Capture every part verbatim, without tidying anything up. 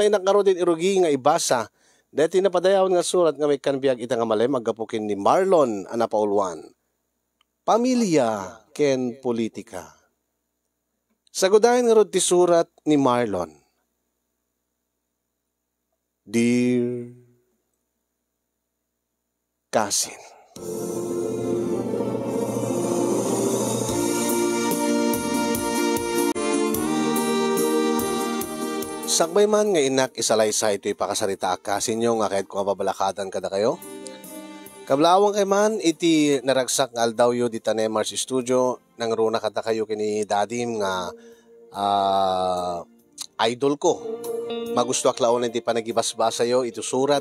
pay ngaruden irugi nga ibasa daytoy napadayawan nga surat nga maikkan biag ita nga malem, aggapu ken ni Marlon a napauluan. Pamilya ken politika. Sagudayen ngarud ti surat ni Marlon. Dear Kasin. Sakbay man nga innak isalaysay toy pakasaritaak kasinyo nga kayatko nga pabalakadan kadakayo. Kablaawangkay man iti naragsak nga aldawyo dita Nemar's Studio, nangruna kadakayo ken ni Dadim nga, ah, idol ko. Magustoak la unay ti panagibasbasayo iti surat.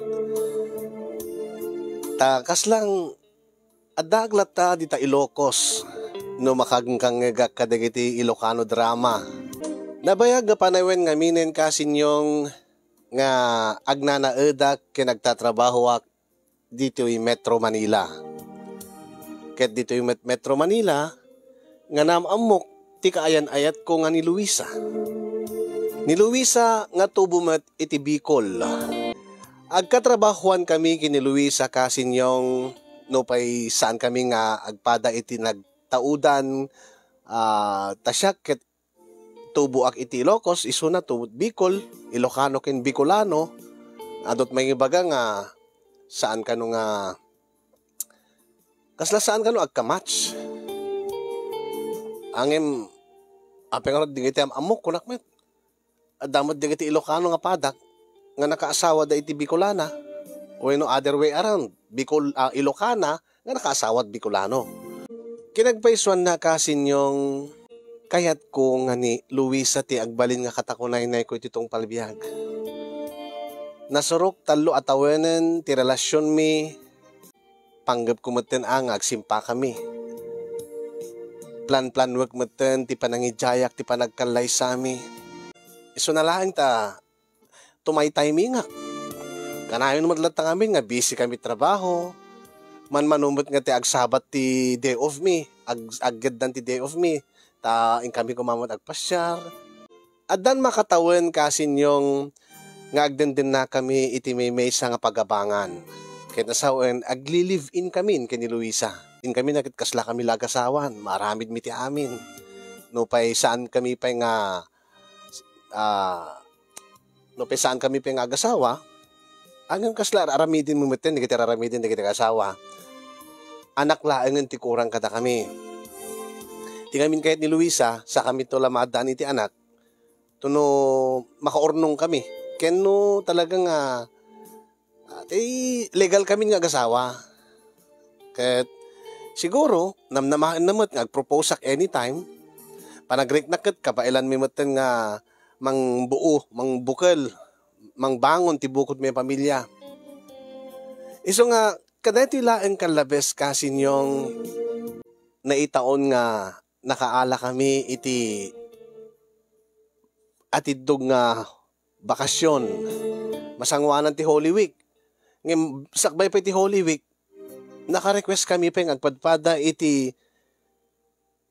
Ta kasla, addaak latta dita Ilocos no makangkangngegak kadagiti Ilocano drama. Nabayag nga panawen ngaminen kasinyo nga agnanaedak ken agtatrabahoak ditoy Metro Manila. Ket ditoy Met-, Metro Manila, nga naam-ammok ti kaayan-ayatko nga ni Luisa. Ni Luisa nga tubo met iti Bicol. Agkatrabahoan kami ken ni Luisa kasinyo no pay saan kami nga agpada iti nagtaudan, ah, ta siak ket tuboak iti Ilocos, isuna tubo Bicol, Ilocano ken Bicolano. Adut mangibaga nga saan kano nga, kasla saan kano agka-match. Ngem, apay ngarud dagiti am-ammok, kunak met. Adda met dagiti Ilocano nga padak nga nakaasawada iti Bicolana, wenno other way around, Bicol, ah, Ilocana nga nakaasawad Bicolano. Kinagpaisuanna kasinyo, kayatko nga ni Luisa ti agbalin nga katakunaynayko iti tungpal biag. Nasurok tallo a tawenen ti relasionmi, panggepko metten a nga agsimpakami. Planplanwek metten ti panangidiayak ti panagkallaysami. Isuna laeng ta tumaytaymingak. Kanayon met latta ngamin nga busy kami trabaho. Manmano met nga ti agsabat ti day off mi, ag-, aggeddan ti day off mi, ta inkami koma met agpasiar. Addan makatawen kasinyo nga agdendennakami iti maymaysa nga pagabangan. Ket nasawen, agli-live-in kamin ken ni Luisa. Inkami na ket kasla kami la agasawan, maaramidmi ti amin. No pay saan kami pay nga, ah, no pay saan kami pay nga agasawa, ngem kasla ar-aramiden mo metten dagiti ar-aramiden dagiti agasawa. Anak laengen ti kurang kadakami. Ti ngamin kayat ni Luisa, sakaminto la maaddaan iti anak, tapno makaurnong kami. Ken no talaga nga, ah, ti legal kami nga agasawa. Ket siguro, namnamaenna met nga agproposeak anytime. Panagriknak ket kabaelanmi metten nga mangbuo, mangbukel, mangbangon ti bukodmi a pamilya. Isu nga, kadaytoy laeng kallabes kasinyo naitaon nga nakaala kami iti atiddog nga bakasyon. Masangoanan ti Holy Week. Ngem sakbay pay ti Holy Week, naka-request kami pay nga agpadpada iti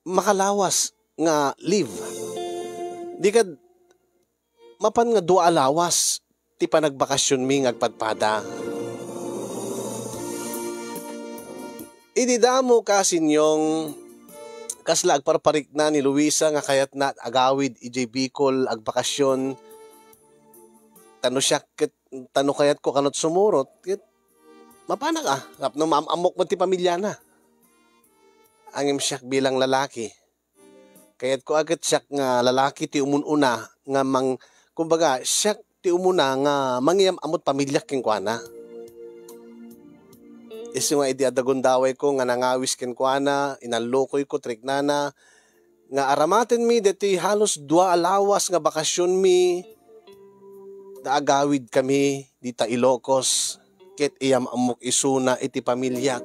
makalawas nga leave. Di kad mapan nga dua a lawas ti panagbakasyonmi nga agpadpada. Idi damo kasinyo, kasla agparparikna ni Luisa nga kayatna agawid idiay Bicol agbakasyon, tano siak ket, tano kayatko kanot sumurot, ket mapanak a, tapno maam-ammok met ti pamilyana. Ngem siak bilang lalaki, kayatko a ket siak nga lalaki ti umun-una nga mang-, kumbaga, siak ti umuna nga mangiyam-amot pamiliak kenkuana. Isu nga idi adda gundawayko nga nangawis kenkuana, inallokoyko ti riknana, nga aramatenmi daytoy halos dua a lawas nga bakasionmi, ta agawidkami dita Ilocos, ket iyam-ammok isuna iti pamiliak.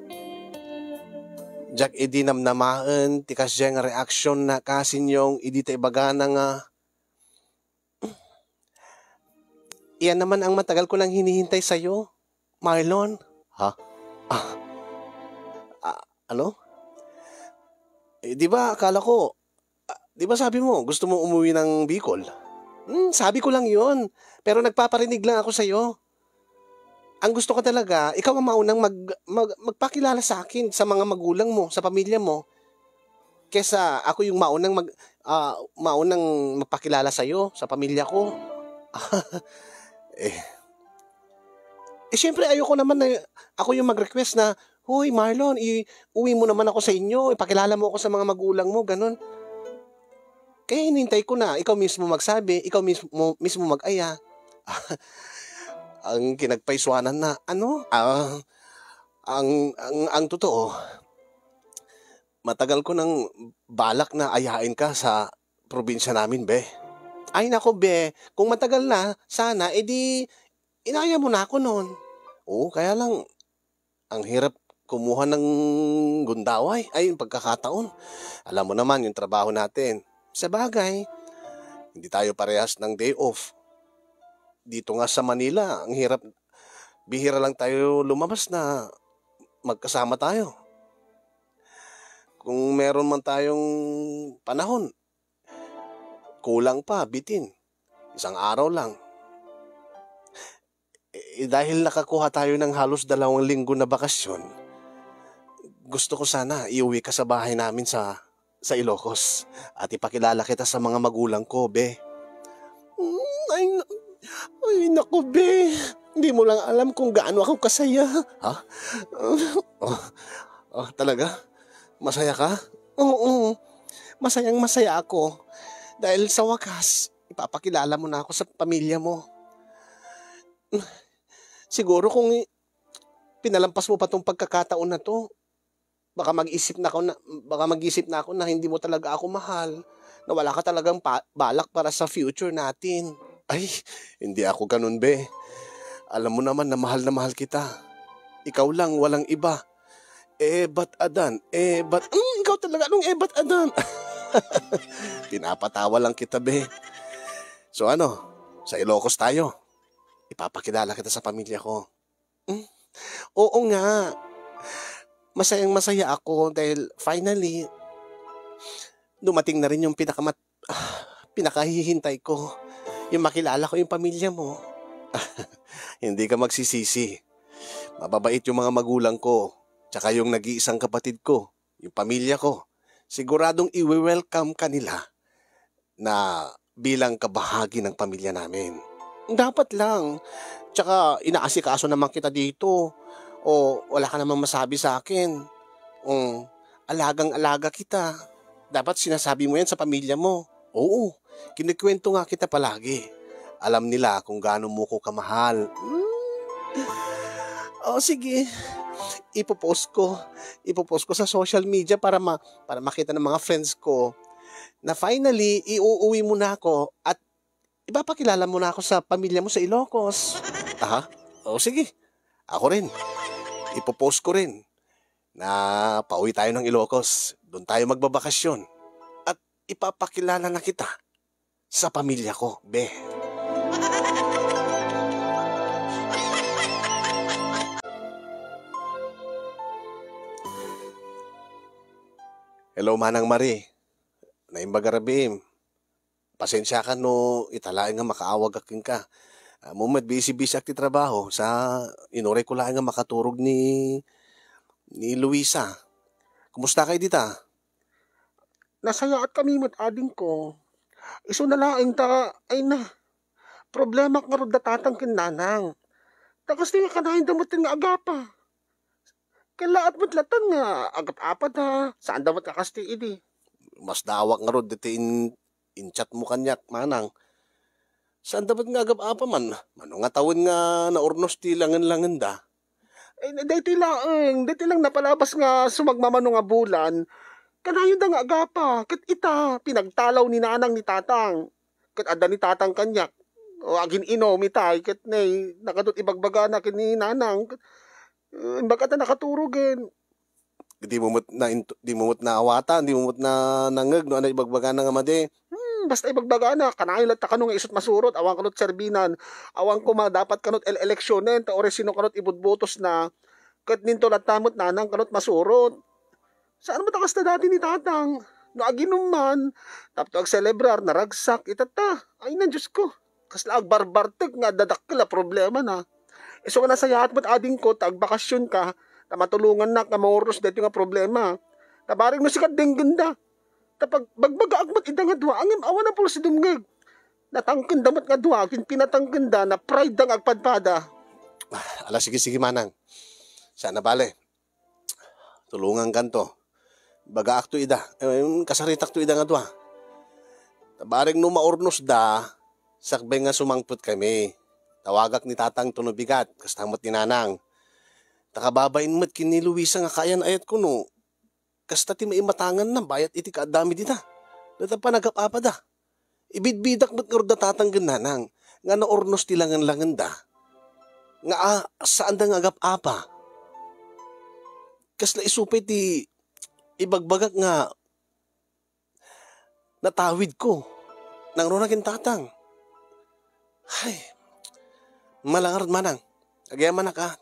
Diak idi namnamaen ti kasdiay nga reaksionna kasinyo idi ta ibagana nga, "Iyan naman ang matagal ko nang hinihintay sa'yo, Marlon." Ha? Ah, ah, ano? Eh, di ba akala ko, ah, di ba sabi mo gusto mo umuwi ng Bicol? Hmm, sabi ko lang yun. Pero nagpaparinig lang ako sa'yo. Ang gusto ko talaga, ikaw ang maunang mag-, mag-, magpakilala sa akin, sa mga magulang mo, sa pamilya mo, kesa ako yung maunang mag-, ah, maunang magpakilala sa'yo, sa pamilya ko. Eh, eh, siyempre, ayoko naman na ako yung mag-request na, "Hoy, Marlon, i-, uwi mo naman ako sa inyo, ipakilala mo ako sa mga magulang mo," ganun. Kaya inintay ko na ikaw mismo magsabi, ikaw mismo, mismo mag-aya. Ang kinagpaisuanan na, ano? Ah, ang, ang, ang totoo, matagal ko nang balak na ayain ka sa probinsya namin, be. Ay, nako, be. Kung matagal na, sana, edi, inaya mo na ako noon. Oo, kaya lang, ang hirap kumuha ng gundaway, ay, yung pagkakataon. Alam mo naman yung trabaho natin. Sa bagay, hindi tayo parehas ng day off. Dito nga sa Manila, ang hirap, bihira lang tayo lumabas na magkasama tayo. Kung meron man tayong panahon, kulang pa, bitin. Isang araw lang. Eh, dahil nakakuha tayo ng halos dalawang linggo na bakasyon, gusto ko sana iuwi ka sa bahay namin sa, sa Ilocos at ipakilala kita sa mga magulang ko, be. Mm, ay, na-, ay, naku, be. Hindi mo lang alam kung gaano ako kasaya. Ha? Oh, oh, talaga? Masaya ka? Oo. Masayang masaya ako. Dahil sa wakas, ipapakilala mo na ako sa pamilya mo. Siguro kung i-, pinalampas mo pa 'tong pagkakataon na 'to, baka mag-isip na ako na, baka mag-isip na ako na hindi mo talaga ako mahal, na wala ka talagang pa-, balak para sa future natin. Ay, hindi ako ganun, be. Alam mo naman na mahal na mahal kita. Ikaw lang, walang iba. Ebat Adan, Ebat, mm, ikaw talaga, anong Ebat Adan? Pinapatawa lang kita, be. So ano, sa Ilocos tayo. Ipapakilala kita sa pamilya ko. Hmm? Oo nga. Masayang-masaya ako dahil finally, dumating na rin yung pinakamat-, pinakahihintay ko. Yung makilala ko yung pamilya mo. Hindi ka magsisisi. Mababait yung mga magulang ko, tsaka yung nag-iisang kapatid ko, yung pamilya ko. Siguradong iwe-welcome ka nila na bilang kabahagi ng pamilya namin. Dapat lang. Tsaka inaasikaso naman kita dito. O wala ka namang masabi sa akin. Mm, alagang-alaga kita. Dapat sinasabi mo yan sa pamilya mo. Oo, kinukwento nga kita palagi. Alam nila kung gaano mo ko kamahal. Mm. O sige, ipopost ko. Ipopost ko sa social media para ma-, para makita ng mga friends ko na finally, iuuwi mo na ako at ipapakilala mo na ako sa pamilya mo sa Ilocos. Aha? O sige. Ako rin. Ipopost ko rin na pauwi tayo ng Ilocos. Doon tayo magbabakasyon. At ipapakilala na kita sa pamilya ko, be. Hello, Manang Marie. Naimbag a rabiim. Pasensiakan no ita laeng nga makaawagak kenka. Ammom met, busy-busy ak ti trabaho, sa inuray ko laeng nga makaturog ni, ni Luisa. Kumusta kay dita? Nasayaat kami met, adingko. Isu na laeng ta, ay na, problema ngarud da tatang ken nanang. Ta kasta nga kanayon da met nga agapa. Kallaat met latta nga agap-apa da, saan da met nga kasta idi. Masdaawak ngarud diti in-, in-chat mo kaniak, manang. Saan da met nga agap-apa man, mano nga tawen nga naurnos ti langen-langenda? Eh, daytoy laeng, daytoy lang napalabas nga sumagmamano nga bulan, kanayon da nga agapa, ket ita, pinagtalaw ni nanang ni tatang. Ket adda ni tatang kaniak. O, agin-inom itay, ket nay, nakadut ibagbagana ken ni nanang. Ket, eh, imbag ta nakaturogen. Di mo met na, di mo met naawatan, di mo met na nangeg no ania ibagbagana nga madi. Hmm, basta ibagbagana, kanayon latta kano nga isut masurot, awan kanot serbinan, awan koma dapat kanot el-eleksionen, ta uray sino kanot ibutbutos na, ket ninto latta met nanang kanot masurot. Saan met a kasta dati ni tatang? No aginom man, tapno agselebrar, naragsak, itatta. Ay na, Diyos ko. Kasla agbarbartek nga adda dakkel a problemana. Isu nga nasayaat met adingko ta agbakasionka, ta matulongannak nga maurnos daytoy nga problema. Ta bareng no sika, denggenda. Ta pag-, bagbagaak met ida nga dua, ngem awan a pulos ti dumngeg. Natangkenda met nga dua, kin pinatangkenda, na-pride-da nga agpadpada. Ah, ala, sige, sige, manang. Saan a bale. Tulongankanto. Bagaakto ida. Eh, kasaritakto ida nga dua. Ta bareng no maurnosda, sakbay nga sumangpetkami. Tawagak ni tatangto no bigat, kasta met ni nanang. Ta kababain met ken ni Luisa nga kaayan-ayatko no kasta ti maimatanganna bayat iti kaaddami dita. Dayta panagap-apada. Ibidbidak met ngarud da tatang ken nanang nga naurnos ti langen-langenda. Nga, ah, saanda nga agap-apa. Kasla isu pay ti ibagbagak nga natawidko. Nangruna ken tatang. Ay, malangarud manang. Agyamanak, ah.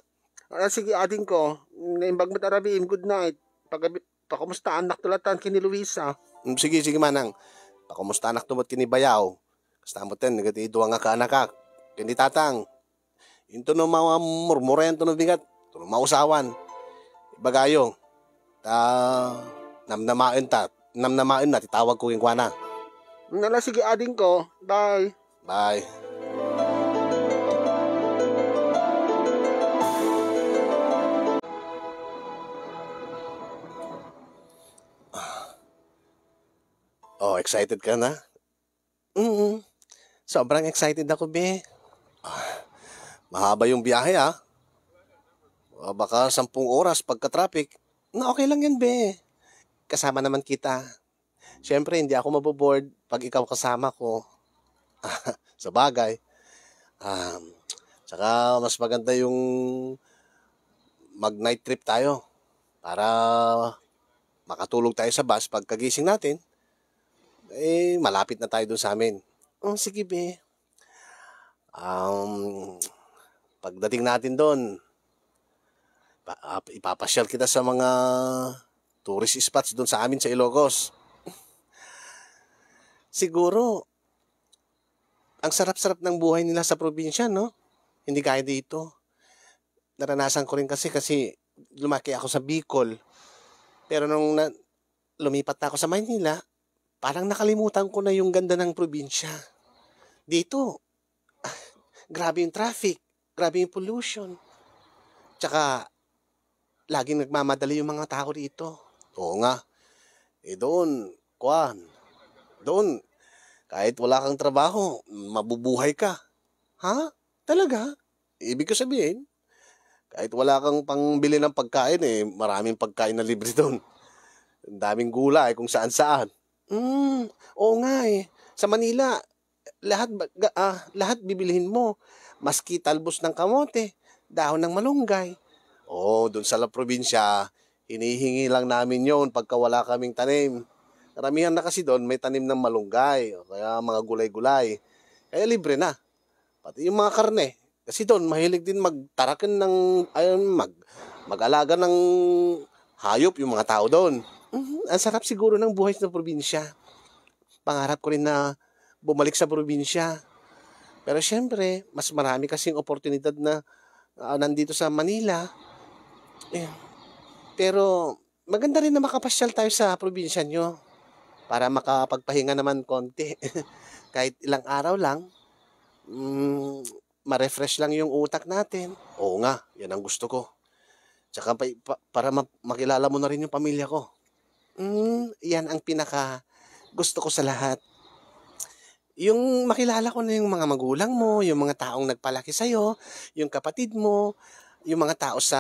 Ah, sige, adingko. Naimbag met a rabiim. Good night. Pagabi-, Pakumustaanakto latta ken ni Luisa. Mm, sige, sige, manang. Pakumustaanakto met ken ni Bayaw. Kasta met ten, dagiti dua nga kaanakak. Ken ni tatang. Into no mamurmurayanto no bigat, to no mausawan. Ibagayo. Ta, namnamaen ta. Namnamaenna ti tawagko kenkuana. Mm, ala, sige, adingko. Bye. Bye. Oh, excited ka na? Mm. Sobrang excited ako, be. Ah, mahaba yung biyahe, ah. Ah, baka sampung oras pagka-traffic. Na, okay lang yan, be. Kasama naman kita. Siyempre, hindi ako mabobored pag ikaw kasama ko. Sabagay. Um, tsaka mas maganda yung mag-night trip tayo para makatulog tayo sa bus pagkagising natin, eh, malapit na tayo dun sa amin. Oh, sige, be. Um, pagdating natin doon, pa-, ah, ipapasyal kita sa mga tourist spots doon sa amin sa Ilocos. Siguro, ang sarap-sarap ng buhay nila sa probinsya, no? Hindi gaya dito. Naranasan ko rin kasi, kasi lumaki ako sa Bicol. Pero nung na-, lumipat na ako sa Maynila, parang nakalimutan ko na yung ganda ng probinsya. Dito, ah, grabe yung traffic, grabe yung pollution. Tsaka, laging nagmamadali yung mga tao rito. Oo nga. Eh, doon, kuwan, doon, kahit wala kang trabaho, mabubuhay ka. Ha? Talaga? Ibig ko sabihin, kahit wala kang pangbili ng pagkain, eh, maraming pagkain na libre doon. Ang daming gulay kung saan-saan. Mm, oo nga, eh. Sa Manila, lahat ba-, ga-, ah, lahat bibilhin mo. Maski talbos ng kamote, dahon ng malunggay. Oo, doon sa la probinsya, hinihingi lang namin yon pagka wala kaming tanim. Karamihan na kasi doon may tanim ng malunggay o kaya mga gulay-gulay. Kaya libre na. Pati yung mga karne. Kasi doon, mahilig din magtaraken ng, ayun, mag-, mag-alaga ng hayop yung mga tao doon. Mhm, ang sarap siguro ng buhay sa probinsya. Pangarap ko rin na bumalik sa probinsya. Pero siyempre, mas marami kasing oportunidad na, ah, nandito sa Manila. Eh, pero maganda rin na makapasyal tayo sa probinsya nyo para makapagpahinga naman konti. Kahit ilang araw lang, mm, ma-refresh lang yung utak natin. Oo nga, yan ang gusto ko. Tsaka pa, pa, para ma-, makilala mo na rin yung pamilya ko. Mm, yan ang pinaka gusto ko sa lahat. Yung makilala ko na yung mga magulang mo, yung mga taong nagpalaki sa'yo, yung kapatid mo, yung mga tao sa,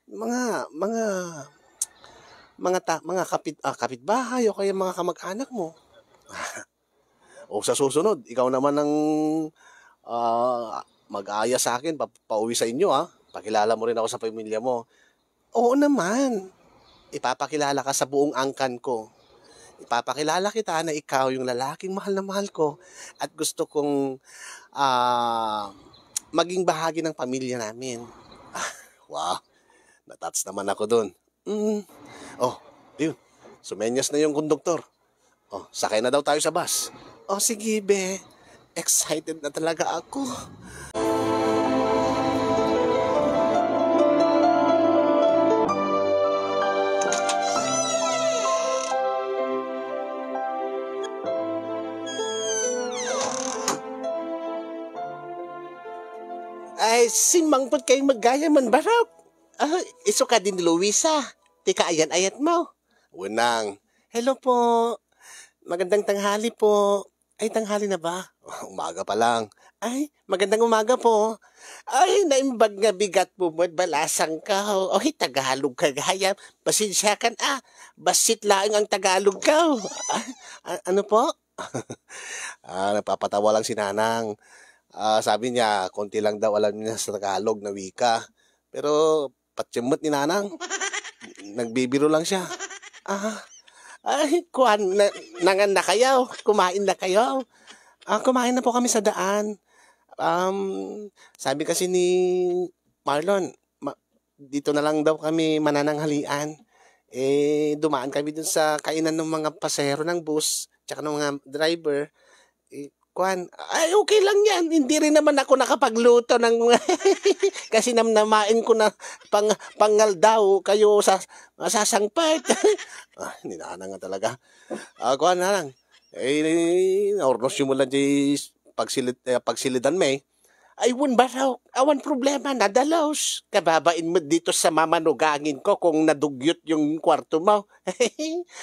mga, mga, mga ta-, mga kapit-, ah, kapitbahay o kaya mga kamag-anak mo. O sa susunod, ikaw naman ang, ah, mag-aaya sa akin, pa-, pauwi sa inyo, ah. Pakilala mo rin ako sa pamilya mo. Oo naman. Ipapakilala ka sa buong angkan ko. Ipapakilala kita na ikaw yung lalaking mahal na mahal ko at gusto kong, ah, maging bahagi ng pamilya namin. Ah, wow. Na-touch naman ako dun. Mm. Oh, yun. Sumenyas na yung konduktor. Oh, sakay na daw tayo sa bus. Oh, sige, be. Excited na talaga ako. Ay, simmangpet kay magayam man, Barok. Ah, isu kadi ni Luisa. Ti kaayan-ayat mo. Wenang. Hello po. Magandang tanghali po. Ay, tanghali na ba? Umaga pa lang. Ay, magandang umaga po. Ay, naimbag nga bigat mo met balasang ka. Oy, Tagalog ka gayam. Pasensya kan, ah. Basit laeng ang Tagalog ka. Ah, a-, ano po? Ah, napapatawa lang si Nanang. Ah, sabi niya, konti lang daw alam niya sa Tagalog na wika. Pero patiem met ni Nanang. Nagbibiro lang siya. Ah, ay, kuan, na, nangan na kayo? Kumain na kayo? Ah, kumain na po kami sa daan. Um, sabi kasi ni Marlon, ma-, dito na lang daw kami manananghalian. Eh, dumaan kami dun sa kainan ng mga pasahero ng bus, tsaka ng mga driver. Eh, kuan, ay, okay lang yan. Hindi rin naman ako nakapagluto ng kasi namnamain ko na pang-, pangaldaw kayo sa masasangpet. Ah, ninanang nga talaga. Ah, kuan na lang. Eh, naurnos yung mula di pagsilid, eh, pagsilidan me. Ay, wan baraw, awan problema, nadalos. Kababain mo dito sa mamanugangin ko kung nadugyot yung kwarto mo.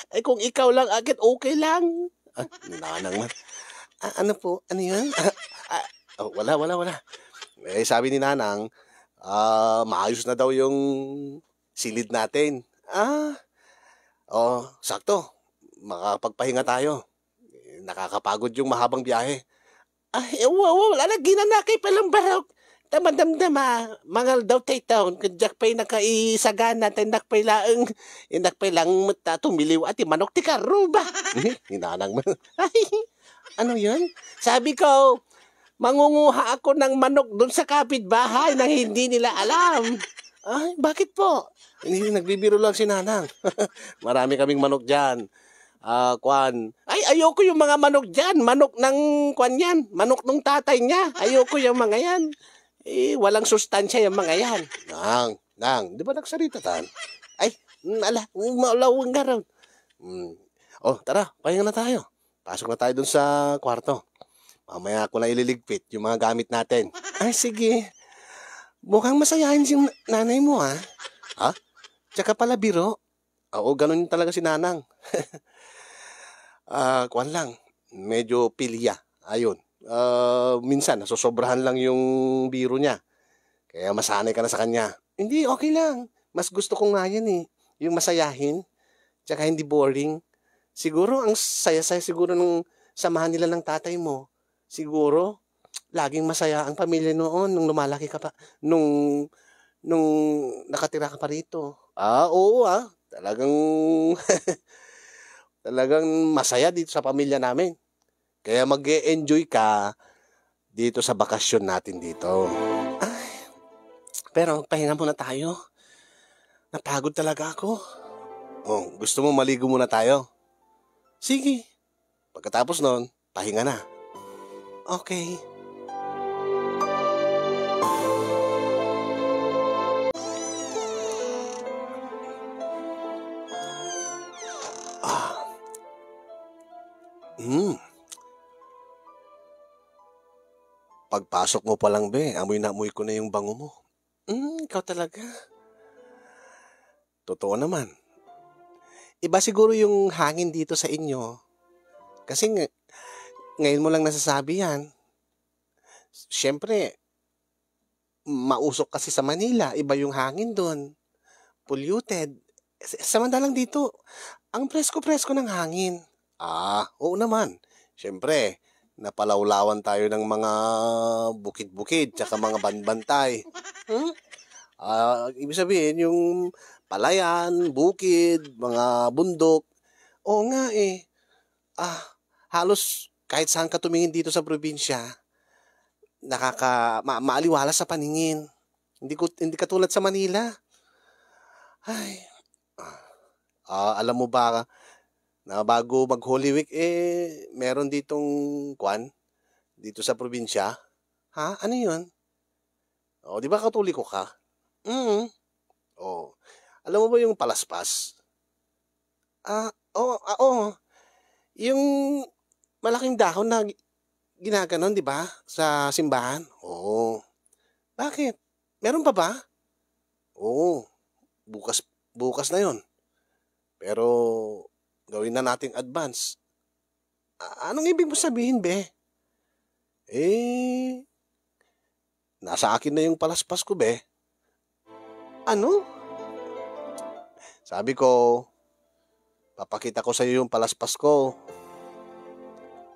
Ay, kung ikaw lang agad, okay lang. Ah, ninanang man. Ah, ano po? Ano yun? Ah, ah, oh, wala, wala, wala. Eh, sabi ni Nanang, ah, maayos na daw yung silid natin. Ah, oh, sakto. Makapagpahinga tayo. Eh, nakakapagod yung mahabang biyahe. Ay, wa-, wa-, wala na, ginanakay pa lang barok. Tamadamdama, mangaldaw tayo taon. Kadyak pa'y nakaisagana, tayo nakpay laeng, inakpay lang mata, tumiliw at manok ti karuba. Hinanang mo. Ay, ano yun? Sabi ko, mangunguha ako ng manok dun sa kapitbahay nang hindi nila alam. Ay, bakit po? Hindi, nagbibiro lang si Nanang. Marami kaming manok dyan. Ah, kwan. Ay, ayoko yung mga manok dyan. Manok ng kwan yan. Manok ng tatay niya. Ayoko yung mga yan. Eh, walang sustansya yung mga yan. Nang, Nang, di ba nagsarita tan? Ay, mm, ala, mm, maulawang garaw. Mm. Oh, tara, pahinga na tayo. Pasok na tayo dun sa kwarto. Mamaya ako na ililigpit yung mga gamit natin. Ay, sige. Mukhang masayahin si nanay mo, ah. Ha? Tsaka pala biro. Oo, ganun talaga si Nanang. Ah, kuwan lang, medyo pilya. Ayun. Ah, minsan, nasosobrahan lang yung biro niya. Kaya masanay ka na sa kanya. Hindi, okay lang. Mas gusto ko nga yan eh. Yung masayahin, tsaka hindi boring. Siguro, ang saya-saya siguro nung samahan nila ng tatay mo, siguro, laging masaya ang pamilya noon nung lumalaki ka pa, nung, nung nakatira ka pa rito. Ah, oo, ah. Talagang, talagang masaya dito sa pamilya namin. Kaya mag-e-enjoy ka dito sa bakasyon natin dito. Ay, pero pahinga muna tayo. Napagod talaga ako. Oh, gusto mo maligo muna tayo? Sige. Pagkatapos nun, pahinga na. Okay. Ah. Mm. Pagpasok mo pa lang, be, amoy na amoy ko na yung bango mo. Mm, ikaw talaga. Totoo naman. Iba siguro yung hangin dito sa inyo. Kasi ng-, ngayon mo lang nasasabi yan. Siyempre, mausok kasi sa Manila, iba yung hangin doon. Polluted. S-, samantalang dito, ang presko-presko ng hangin. Ah, oo naman. Siyempre, napalawlawan tayo ng mga bukid-bukid, tsaka mga banbantay. Hmm? Ah, ibig sabihin, yung palayan, bukid, mga bundok. Oo nga eh. Ah, halos kahit saan ka tumingin dito sa probinsya, nakaka-, ma-, maaliwalas sa paningin. Hindi ko, hindi katulad sa Manila. Ay, ah, alam mo ba, na bago mag-Holy Week, eh, meron ditong kwan, dito sa probinsya. Ha? Ano yun? O, di ba Katoliko ka? Mm. O, alam mo ba yung palaspas? Ah, oo, ah, oo. Yung malaking dahon na gi-, ginaganon, di ba? Sa simbahan? Oo. Bakit? Meron pa ba? Oo. Bukas, bukas na yon. Pero gawin na nating advance. A-, anong ibig mo sabihin, be? Eh, nasa akin na yung palaspas ko, be. Ano? Sabi ko, papakita ko sa'yo yung palaspas ko.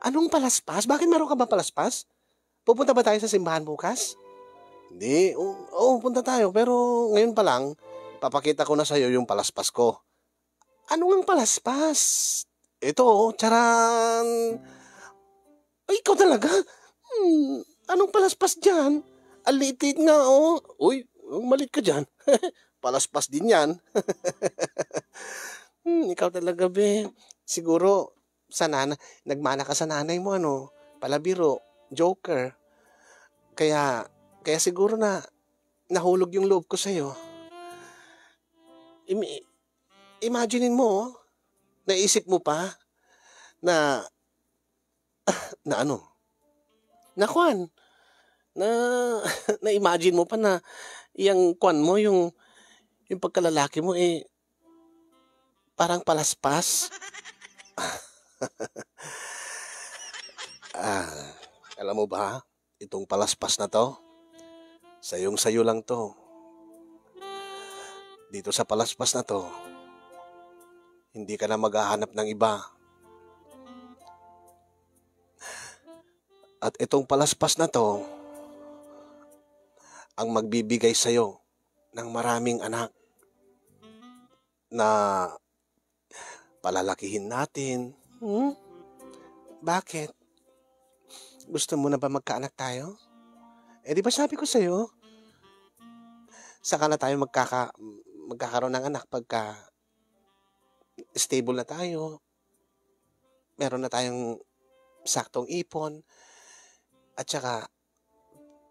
Anong palaspas? Bakit meron ka ba palaspas? Pupunta ba tayo sa simbahan bukas? Hindi. O, oo, punta tayo. Pero ngayon pa lang, papakita ko na sa'yo yung palaspas ko. Ano ngang palaspas? Ito, oh, charan! Ay, ikaw talaga? Hmm, anong palaspas dyan? Ang liit-liit nga, oh. Uy, ang malit ka dyan. Palaspas din yan. Hmm, ikaw talaga, be. Siguro, sa nana-, nagmana ka sa nanay mo, ano? Palabiro, joker. Kaya, kaya siguro na nahulog yung loob ko sa'yo. Imi-, imagine mo, oh. Naisip mo pa na, na ano? Na kwan? Na, na-imagine mo pa na yung kwan mo, yung, yung pagkalalaki mo, eh, parang palaspas? Ah, alam mo ba, itong palaspas na 'to, sayong-sayo lang 'to. Dito sa palaspas na 'to, hindi ka na maghahanap ng iba. At itong palaspas na 'to ang magbibigay sa'yo ng maraming anak na palalakihin natin. Hmm? Bakit? Gusto mo na ba magkaanak tayo? Eh, di ba sabi ko sa'yo, saka na tayo magkaka-, magkakaroon ng anak pagka stable na tayo, meron na tayong saktong ipon, at saka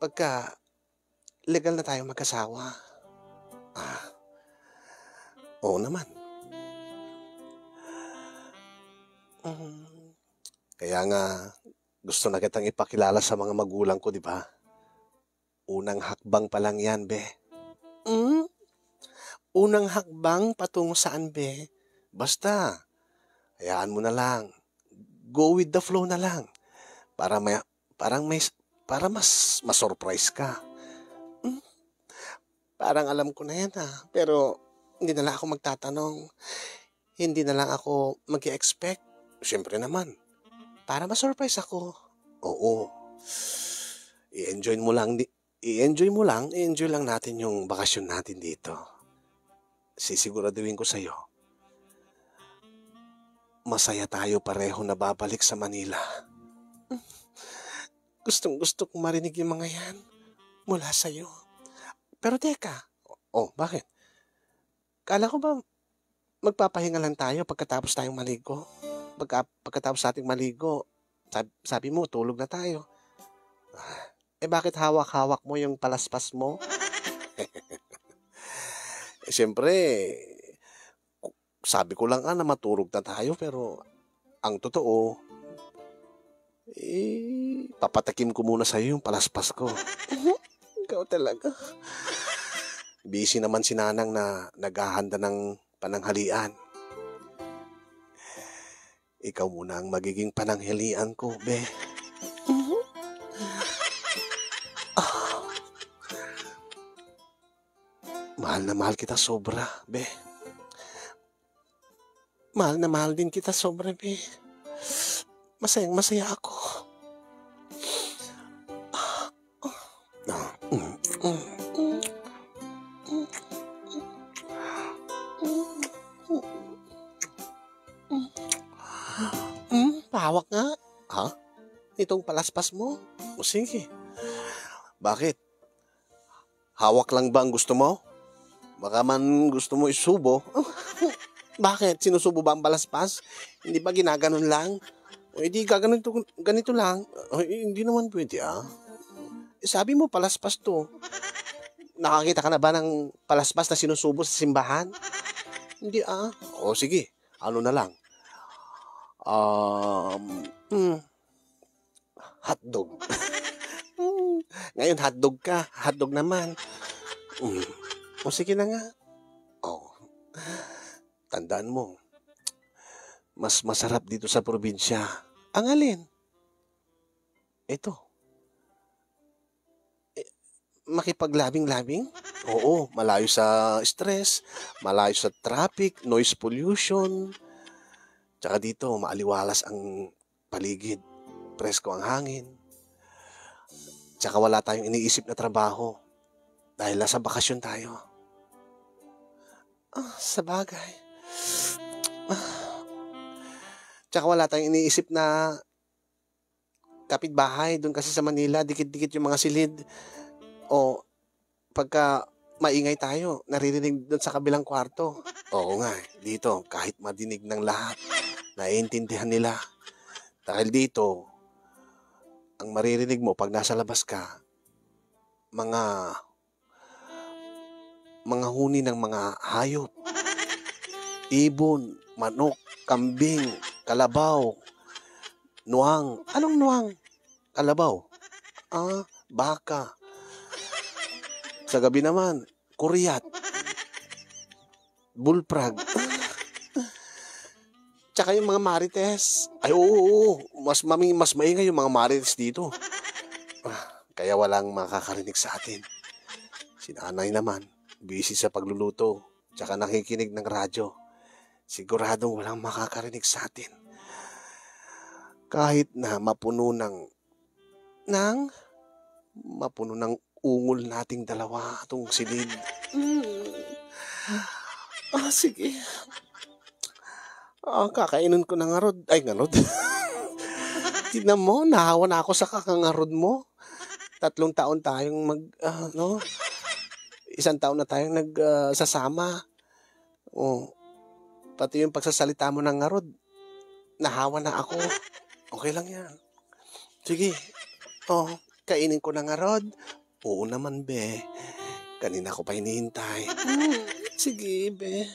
pagka legal na tayong mag-asawa. Ah, oo naman. Mm, kaya nga, gusto na kitang ipakilala sa mga magulang ko, di ba? Unang hakbang pa lang yan, be. Mm? Unang hakbang patungo saan, be? Basta, hayaan mo na lang. Go with the flow na lang. Para may, parang may, para mas masurprise ka. Mm? Parang alam ko na yan, ah. Pero hindi na lang ako magtatanong. Hindi na lang ako mag-expect. Siyempre naman. Para ma-surprise ako. Oo. I-enjoy mo lang di-, i-enjoy mo lang, i-enjoy lang natin yung bakasyon natin dito. Sisiguraduhin ko sa'yo, masaya tayo pareho na babalik sa Manila. Gustong-gusto kong marinig yung mga yan mula sa'yo. Pero teka, oh, bakit? Kala ko ba magpapahinga lang tayo pagkatapos tayong maligo? Pagka-, pagkatapos nating maligo, sab-, sabi mo, tulog na tayo. Eh, bakit hawak-hawak mo yung palaspas mo? Eh, siyempre, ku-, sabi ko lang nga na matulog na tayo, pero ang totoo, eh, papatikim ko muna sa'yo yung palaspas ko. Ikaw talaga. Busy naman si Nanang na naghahanda ng pananghalian. Ikaw muna ang magiging pananghalian ko, be. Ah. Mahal na mahal kita sobra, be. Mahal na mahal din kita sobra, be. Masayang masaya ako. Ah, mm, mm, mm. Hmm, pahawak nga. Ha? Itong palaspas mo? O sige. Bakit? Hawak lang ba ang gusto mo? Baka man gusto mo isubo? Bakit? Sinusubo ba ang palaspas? Hindi ba ginaganon lang? O, hindi gaganito, ganito lang? Ay, hindi naman pwede, ah. Eh, sabi mo, palaspas to. Nakakita ka na ba ng palaspas na sinusubo sa simbahan? Hindi, ah. O, sige. Ano na lang? Um, hmm, hotdog. Hmm, ngayon, hotdog ka. Hotdog naman. Hmm. O, sige na nga. O. Tandaan mo, mas masarap dito sa probinsya. Ang alin? Ito. Eh, makipaglabing-labing? Oo, malayo sa stress, malayo sa traffic, noise pollution. Tsaka dito, maaliwalas ang paligid. Presko ang hangin. Tsaka wala tayong iniisip na trabaho. Dahil nasa bakasyon tayo. Ah, sabagay. Ah. Tsaka wala tayong iniisip na kapitbahay. Doon kasi sa Manila, dikit-dikit yung mga silid. O, pagka maingay tayo, naririnig doon sa kabilang kwarto. Oo nga, eh. Dito, kahit madinig ng lahat, naiintindihan nila. Dahil dito, ang maririnig mo pag nasa labas ka, mga, mga huni ng mga hayop. Ibon, manok, kambing, kalabaw, nuang. Anong nuang? Kalabaw. Ah, baka. Sa gabi naman, kuryat. Bullfrog. Tsaka yung mga marites. Ay, oo, oo. Mas mami-, mas maingay yung mga marites dito. Ah, kaya walang makakarinig sa atin. Si nanay naman, busy sa pagluluto. Tsaka nakikinig ng radyo. Siguradong walang makakarinig sa atin. Kahit na mapuno ng, ng, mapuno ng ungol nating dalawa itong silid. Mm. Ah, sige. Ah, kakainon ko na ngarud. Ay, ngarud. Tignan mo, nahawa na ako sa kakangarud mo. Tatlong taon tayong mag, ah, no? Isang taon na tayong nag, ah, sasama. Oh, pati yung pagsasalita mo ng ngarud, nahawa na ako. Okay lang yan. Sige. Oh, kainin ko na ngarud. Oo naman, be. Kanina ko pa hinihintay. Mm, sige, be.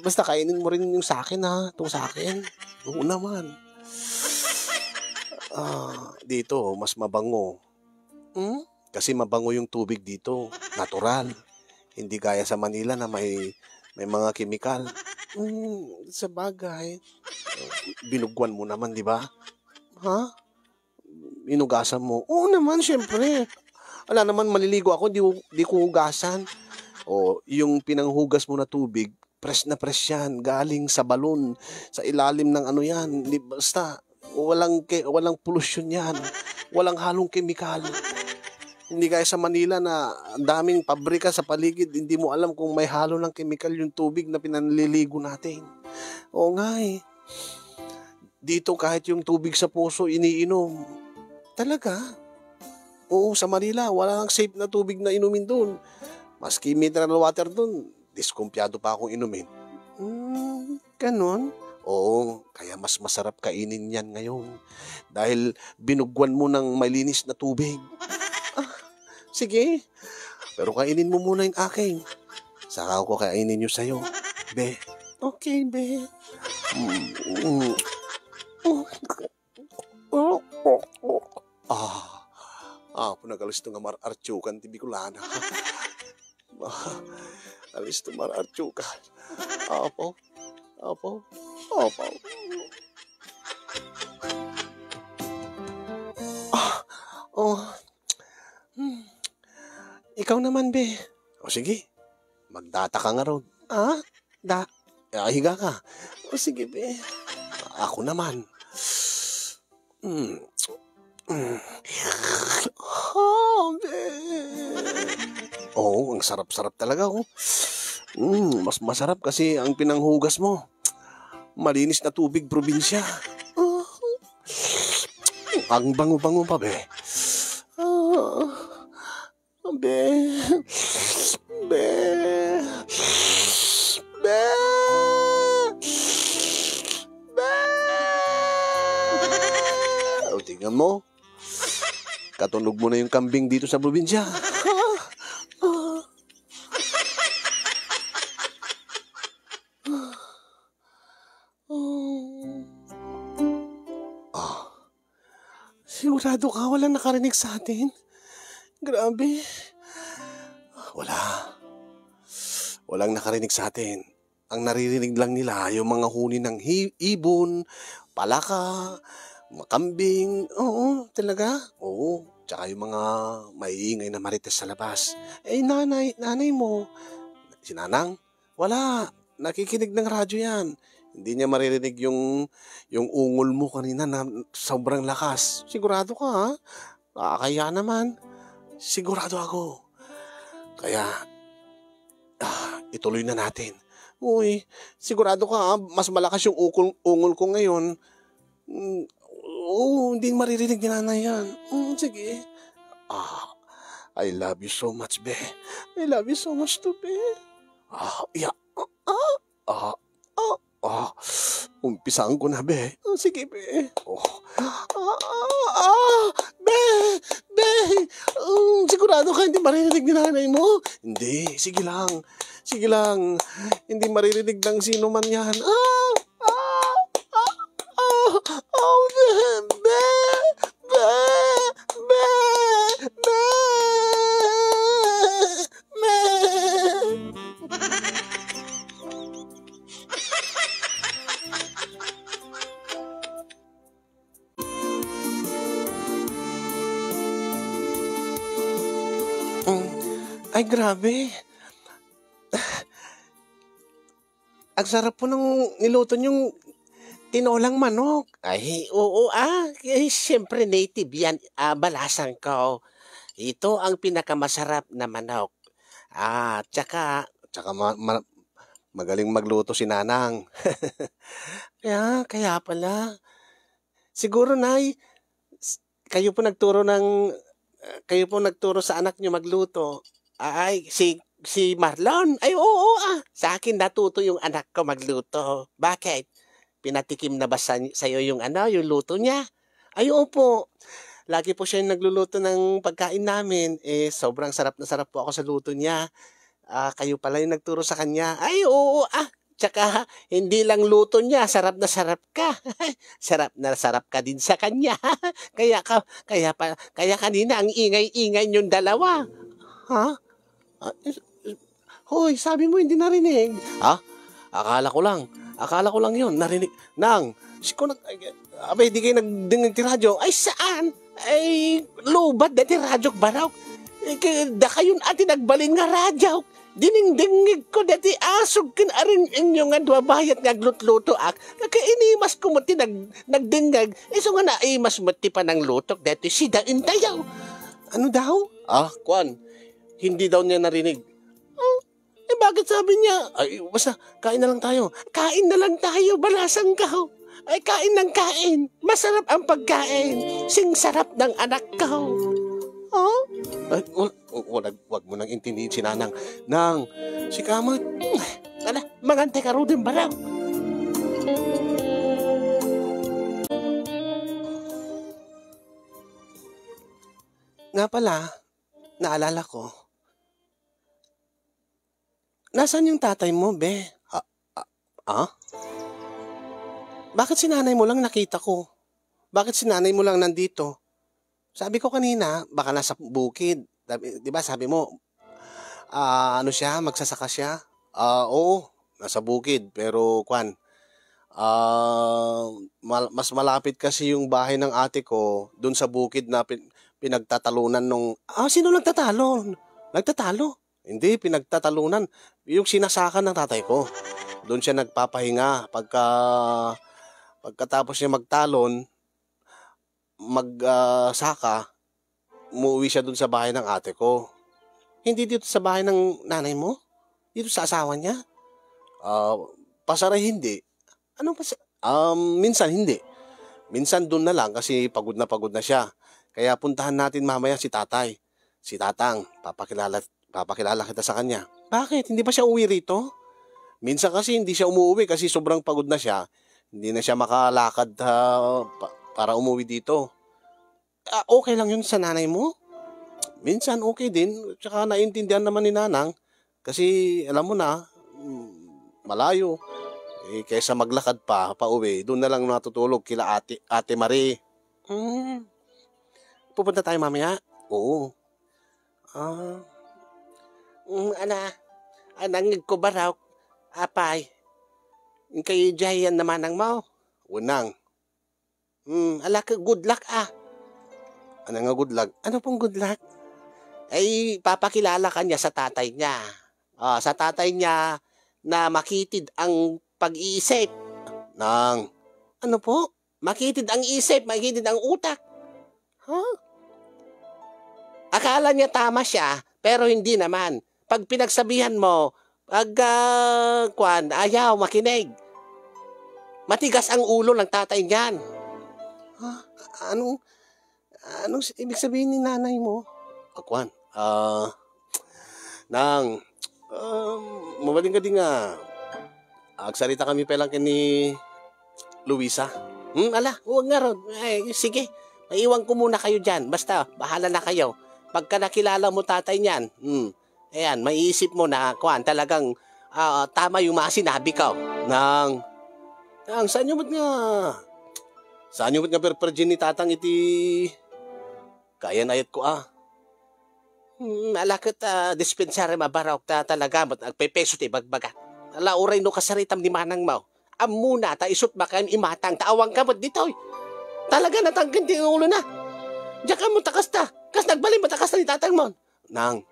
Basta kainin mo rin yung sa akin, ha? Itong sa akin. Oo naman. Ah, dito, mas mabango. Hmm? Kasi mabango yung tubig dito. Natural. Hindi gaya sa Manila na may, may mga kemikal. Hmm, sa bagay. Binugwan mo naman, di ba? Ha? Inugasan mo? Oo naman, syempre. Wala naman, maliligo ako, di, di ko hugasan. O, yung pinanghugas mo na tubig, fresh na fresh yan. Galing sa balon, sa ilalim ng ano yan. Di, basta, walang, ke, walang polusyon yan. Walang halong kemikal. Hindi gaya sa Manila na ang daming pabrika sa paligid, hindi mo alam kung may halo ng kemikal yung tubig na pinanliligo natin. Oo nga eh. Dito kahit yung tubig sa puso iniinom. Talaga? Oo, sa Manila, wala nang safe na tubig na inumin doon. Maski mineral water doon, diskumpiyado pa akong inumin. Hmm, ganun? Oo, kaya mas masarap kainin yan ngayon. Dahil binugwan mo ng malinis na tubig. Ah, sige. Pero kainin mo muna yung akin. Saka ako kainin yung sayo. Be. Okay, be. Mm, mm. Ah, apo, nagalisto nga mar-artsukan ti Bicolana. Ah, alisto mar-artsukan. Apo, apo, apo. Ah, oh. Hmm. Ikaw naman, be. O sige, magdata ka ngarud. Ah? Da-, ah, higa ka. O sige, be. Ako naman. Mm. Mm. Oh, be. Oo, ang sarap-sarap talaga, oh. Mm, mas masarap kasi ang pinanghugas mo. Malinis na tubig, probinsya. Oh. Ang bango-bango pa, be. Ah. Be. Be. Be. Alam mo, katunog mo na yung kambing dito sa probinsya. Oh. Ah. Sigurado ka walang nakarinig sa atin? Grabe. Wala. Walang nakarinig sa atin. Ang naririnig lang nila yung mga huni ng hi-, ibon, palaka, makambing. Oo, talaga. Oo. Tsaka yung mga maiingay na marites sa labas. Eh, nanay, nanay mo, si Nanang, wala. Nakikinig ng radyo yan. Hindi niya maririnig yung, yung ungol mo kanina na sobrang lakas. Sigurado ka, ha? Nakakahiya naman. Sigurado ako. Kaya, ah, ituloy na natin. Uy, sigurado ka, ha? Mas malakas yung ukol, ungol ko ngayon. Mm, oo, hindi maririnig ni Nanay yan. Mm, sige. Ah, I love you so much, be. I love you so much too, be. Ah, iya. Ah, ah, ah, ah. Umpisahan ko na, be. Ah, sige, be. Oh. Ah, ah, ah, be, be. Mm, sigurado ka hindi maririnig ni Nanay mo? Hindi, sige lang. Sige lang. Hindi maririnig ng sino man yan. Ah, ah, ah, ah, ah, be, be, be, be, be, be. Mm. Ay, grabe. Ang sarap po ng niluto niyong tinolang manok. Ay, oo, ah. Eh, siyempre, native yan, ah, balasang ko. Ito ang pinakamasarap na manok. Ah, tsaka, tsaka ma-, ma-, magaling magluto si Nanang. Kaya, kaya pala. Siguro, Nay, s-, kayo po nagturo ng, ah, kayo po nagturo sa anak niyo magluto. Ay, si, si Marlon? Ay, oo, ah. Sa akin natuto yung anak ko magluto. Bakit? Pinatikim na ba sa, sa'yo yung ano, yung luto niya? Ay, opo. Lagi po siya yung nagluluto ng pagkain namin. Eh, sobrang sarap na sarap po ako sa luto niya. Ah, kayo pala yung nagturo sa kanya. Ay, oo, ah. Tsaka, hindi lang luto niya, sarap na sarap ka. Sarap na sarap ka din sa kanya. Kaya ka, kaya pa, kaya kanina ang ingay-ingay niyong dalawa. Ha? Ah, is-, is-, hoy, sabi mo hindi narinig. Ha? Akala ko lang. Akala ko lang yun, narinig. Nang, siko nag-, ay, abay, di kayo nagdingag ti radyo? Ay, saan? Ay, lubad dati radyo, barok. Eh, kay, dakayon ati nagbalin nga radyo. Diningdingig ko dati asog ken aring inyo nga dua bayat nga aglutlutoak. Kakainimas ko met ti nag-, nagdingag. Isu nga naimas met ti pananglutok dati sida intayaw. Ano daw? Ah, kuan. Hindi daw niya narinig. Oh, eh, bakit sabi niya? Ay, basta, kain na lang tayo. Kain na lang tayo, balasang ka. Ay, kain ng kain. Masarap ang pagkain. Sing sarap ng anak ko. Oh? Ay, wal-, wag, wag mo nang intindihin si Nanang. Nang, si Kamat. Ala, mangantay ka rudin baraw. Nga pala, naalala ko, nasaan yung tatay mo, be? Ah, ah, ah? Bakit si nanay mo lang nakita ko? Bakit si nanay mo lang nandito? Sabi ko kanina, baka nasa bukid. Sabi, di ba sabi mo, ah, ano siya, magsasaka siya? Ah, oo, nasa bukid. Pero, kwan, ah, mal-, mas malapit kasi yung bahay ng ate ko dun sa bukid na pin-, pinagtatalunan nung, ah, sino nagtatalon? Nagtatalo? Hindi, pinagtatalunan. Yung sinasaka ng tatay ko. Doon siya nagpapahinga. Pagka, pagkatapos niya magtalon, mag, ah, saka, umuwi siya doon sa bahay ng ate ko. Hindi dito sa bahay ng nanay mo? Dito sa asawa niya? Ah, pasaray hindi. Anong pas-, um, minsan hindi. Minsan doon na lang kasi pagod na pagod na siya. Kaya puntahan natin mamaya si tatay. Si tatang, papakilala, papakilala kita sa kanya. Bakit? Hindi ba siya uwi rito? Minsan kasi hindi siya umuwi kasi sobrang pagod na siya. Hindi na siya makalakad, ah, pa-, para umuwi dito. ah, okay lang yun sa nanay mo? Minsan okay din, tsaka naiintindihan naman ni Nanang. Kasi alam mo na, mm, malayo. Eh, kaysa maglakad pa, pauwi, doon na lang natutulog kila Ate, Ate Marie. Hmm. Pupunta tayo mamaya? Oo. Ah. Mm, ala. Anang nagkubarok. Apay. Yung kayo dyan naman ang mo. Unang. Hmm, ala ka, good luck, ah. Ano nga good luck? Ano pong good luck? Ay, papakilala ka niya sa tatay niya. Ah, sa tatay niya na makitid ang pag-iisip. Nang, ano po? Makitid ang isip, makitid ang utak. Huh? Akala niya tama siya, pero hindi naman. Pag pinagsabihan mo, pag, ah, kwan, ayaw makinig. Matigas ang ulo ng tatay niyan. Huh? Anong, anong s-, ibig sabihin ni nanay mo? Ah, kwan, ah, Nang, um, mabalin ka di nga, agsarita kami pa lang ken ni Luisa. Hmm, ala, huwag nga ron. Ay, sige, maiwan ko muna kayo dyan. Basta, bahala na kayo. Pagka nakilala mo tatay niyan, hmm, ayan, maiisip mo na, kuan, talagang, ah, tama yung mga sinabi ko. Nang, Nang, saan nyo ba't nga, saan nyo ba't nga perpergin ni tatang iti kayan ayat ko, ah? Hmm, ala ket, ah, dispensary mabarok ta talaga met agpepeso ti bagbaga. Ala, uray no kasaritam ni manang mo. Ammona, ta isut makayan imatang, ta awan ka met ditoy. Talaga natangken ti ulo na. Diyak mo ta kasta. Kas nagbalin mo ta kasta ni tatang mo. Nang,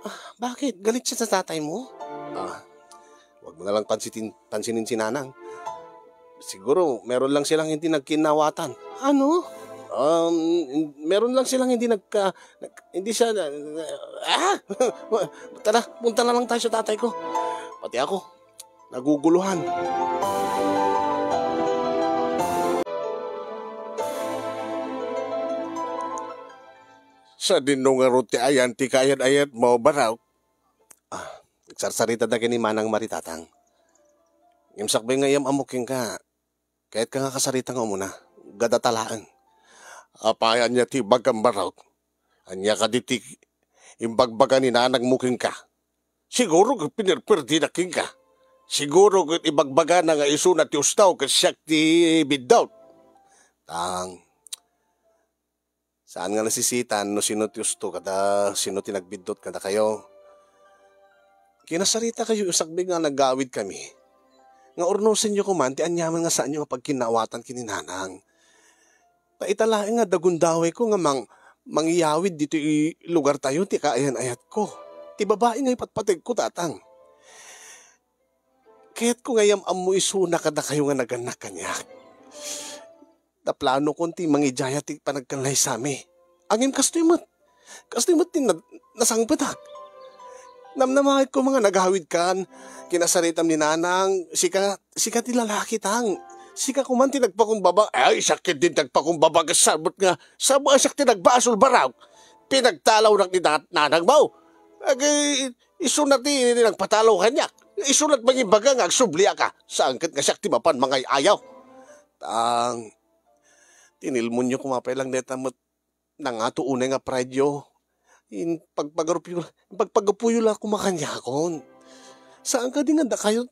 ah, bakit? Galit siya sa tatay mo? Ah, wag mo na lang pansitin-, pansinin si Nanang. Siguro, meron lang silang hindi nagkinawatan. Ano? Um, meron lang silang hindi nagka-, nag-, hindi siya, ah! Tara, punta na lang tayo sa tatay ko. Pati ako, naguguluhan. Sadino ngarud ti ayan ti kayan-ayat mo, Barok? Ah, nagsarsarita da ken ni Manang Mari, Tatang. Ngem sakbay nga iyam-ammo kenka, kayat ka nga kasarita nga umuna. Gadata laeng. Apay, ania ti ibagam, Barok? Ania kadi ti imbagbaga ni nanang mo kenka? Siguro ket pinerperdina kenka. Siguro ket ibagbagana nga isuna ti ustaw ket siak ti biddut. Tang, saan nga nasisitan no sino ti usto kada sino ti nagbiddut kadakayo. Kinasarita kayo sakbay nga nagawid kami. Nga urnosenyo koman ti aniaman nga saanyo nga pagkinnaawatan ken ni Nanang. Ta ita laeng nga dagundawayko nga mang-, mangiyawid ditoy lugartayo ti kaayan-ayatko. Ti babai nga ipatpategko, Tatang. Kayatko nga iyam-ammo isuna kadakayo nga nagannak kaniak. Ta planokon ti mangidiayat ti panagkanlaysami. Ngem kastoy met. Kastoy met ti na-, nasangpetak. Namnamaetko nga nagawidkan, kinasaritam ni Nanang, sika, sika ti lalaki, Tang. Sika koman ti nagpakumbaba. Ay, sakit din nagpakumbaba, ket sabot nga, sabot a siak ti nagbasol, Barok. Pinagtalawnak ni na-, nanang mo. Agay, isuna ti nagpatalaw kaniak. Isuna ti mangibaga nga agsubliak. Saan ket nga siak ti mapan mangay-ayaw. Tang, tinilmonyo koma pay lang deta met nangato unay nga pride yo. In pagpagarup-, pagpagapuyo la koma kaniakon. Saan kadi nga dakayo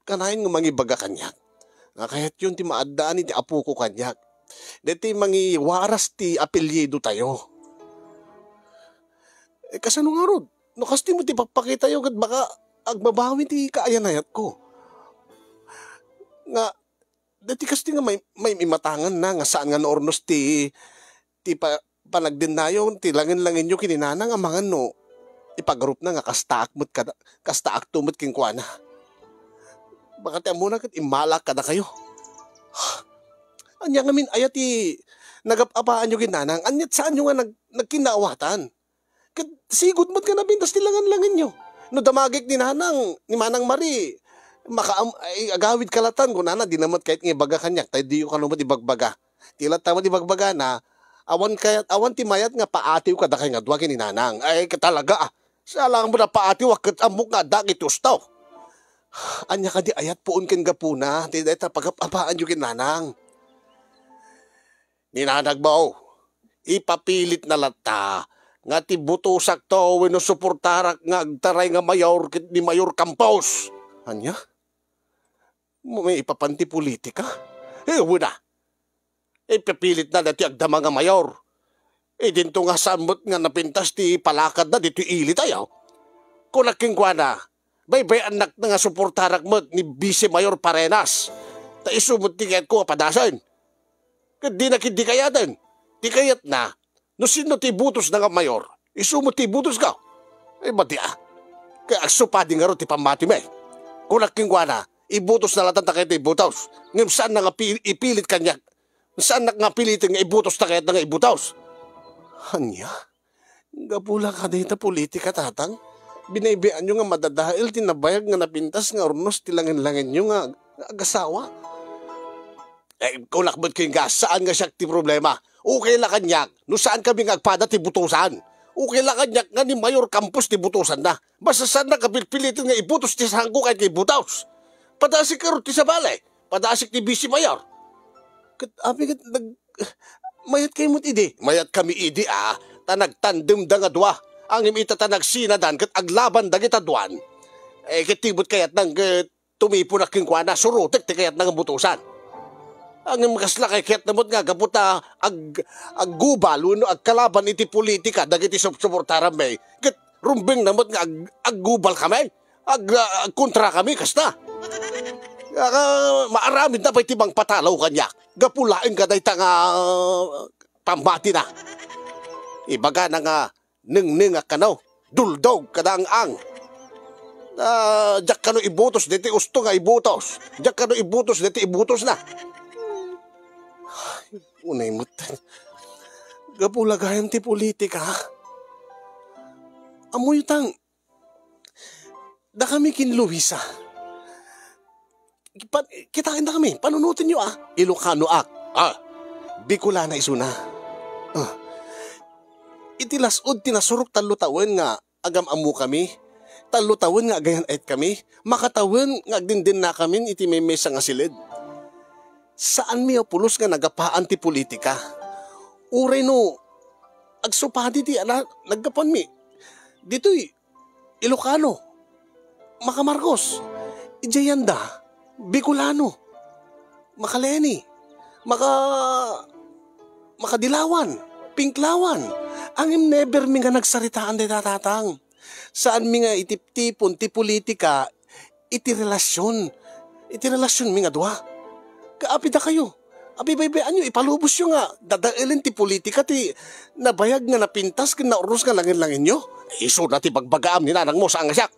kanayon nga mangibaga kaniak? Nga kayatyon ti maaddaan iti apoko kaniak. Deti mangiwaras ti apelyido tayo. Eh, kasano ngarud? No, kastoy mo ti papakitayo ket baka agbabawi ti kaayan-ayatko. Nga, deti kastoy nga may, may imatangan na nga saan nga naurnos ti, ti pa-, panagdennayo, ti langen-langenyo ken ni Nanang a mangan no ipagarupna nga kastaak met kada, kastaakto met kenkuana. Baka ti ammona ket immalaak kadakayo. Ania ngamin aya ti nagap-apaanyo ken Nanang? Ania ti saanyo nga nag-, nagkinnaawatan? Ket sigud met nga napintas ti langen-langenyo. No damagek ni Nanang, ni Manang Mari, makaam-, ay, agawid kalatan, kunana, dina met kayat nga ibaga kaniak, ta diyo kano met ibagbaga. Ti latta met ibagbagana, awan kayat, awan ti mayat nga paatiw kadakay nga dua ken ni Nanang. Ay, talaga, ah. Saan mo napaatiw, ah, ket ammok nga adda iti usto. Ania kadi ayat puon ken gapuna, ti dayta pagap-apaanyo ken Nanang? Ni Nanang mo, Ipapilitna latta nga ti butosakto wenno suportarak nga agtaray nga mayor ket ni Mayor Campos. Ania? Maipapan ti politika? Eh, wen a. Ipapilitna daytoy agdama nga mayor. Idinto nga saan met nga napintas ti palakadna ditoy ili tayo. Kunak kenkuana, baybay-annak nga suportarak met ni Vice Mayor Parenas. Ta isu met ti kayatko a padasen. Ket dinak idi kayaten. Ti kayatna, no sinno ti ibutosna nga mayor, isu met ti ibutosko. Ay, madi a. Kaya agsupadi ngarud ti pammatim. Kunak kenkuana, ibutosna latta dagiti ibutos. Ngem saanna nga pi-, ipilit kaniak. Saannak nga piliten nga ibutos ta kayatna nga ibutos. Ania? Gapu la kadayta politika, tatang? Binaybay-anyo nga madadael ti nabayag nga napintas nga urnos ti langen-langenyo nga, nga agasawa? Eh, kunak met kenka, saan nga siak ti problema? Okay la kaniak, no saankami nga agpada ti butosan. Okay la kaniak nga ni Mayor Campos ti butosanna. Basta saannak nga pilpiliten nga ibutos ti saanko ket nga ibutos. Padasik ngarud ti sabali. Padasik ti Vice Mayor. Ket apay ket nag-, mayat kayo met idi? Mayat kami idi, a, ta nagtandemda nga dua. Ngem ita ta nagsinadan ket aglaban dagita duan. Eh, ket ti met kayatna ket tumiponak kenkuana, surotek ti kayatna nga butosan. Ngem kasla kay kayatna met nga gapu ta ag-, aggubal wenno agkalaban iti politika dagiti sup-, suportaranmi. Ket rumbengna met nga ag-, aggubal kami. Ag-, ah, agkontra kami, kasta. Kaka, maaramidna pay ti mangpatalaw kaniak. Gapu laeng kadayta nga, ah, pammatina. Ibagana nga, nengnengak kano, duldog kada ang-ang. Ah, diak kano ibutos, deti usto nga ibutos. Diak kano ibutos, deti ibutosna. Ay, unay met. Gapu la gayam ti politika. Ammoyo tang, dakami ken Luisa. Pa-, kitaen dakami, panunotenyo, a. Ilokanoak. A. Bikolana isuna. A. Iti las-ud ti nasurok tallo tawen nga agam-ammokami. Tallo tawen nga agayan-ayetkami. Makatawen nga agdindennakamin iti maymaysa nga siled. Saanmi a pulos nga nagapaan ti politika. Uray no agsupadi ti ala-, naggapuanmi. Ditoy, Ilocano, maka-Marcos, idiay yanda, Bicolano, maka-Leni, maka-, maka-Dilawan, Pinklawan. Ngem never mi nga nagsaritaan dayta, tatang. Saan mi nga itiptipon ti politika iti relasyon, iti relasyon mi nga dua. Kaapida kayo. Abibaybay-anyo, ipalubosyo nga dadaelen ti politika ti nabayag nga napintas ken naurnos nga langen-langenyo. Isuna ti bagbagaam ni nanangmo, saan nga siak.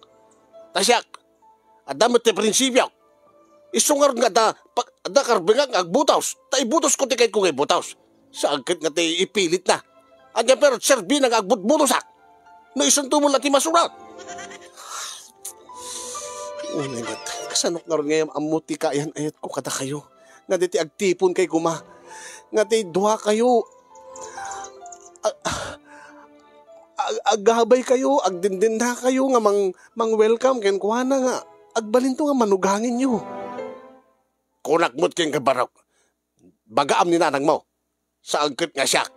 Ta siak, adda met ti prinsipio. Isu ngarud nga adda, pag, adda karbengak nga agbutos, ta ibutosko ti kayatko nga ibutos. Saan ket nga ti ipilitna. Ania pero serbina nga agbutbutosak? No isunto met la ti masurat. Unay met, kasanok ngarud nga am-ammo ti kaayan-ayatko kadakayo? Nga diti agtipon kay koma. Nga ti dua kayo, ag-, ag-, agabay kayo, agdindenda kayo nga mang-, mang-welcome kenkuana nga agbalinto nga manugangenyo. Kunak met kenka, Barok, bagaam ni nanangmo. Saan ket nga siak.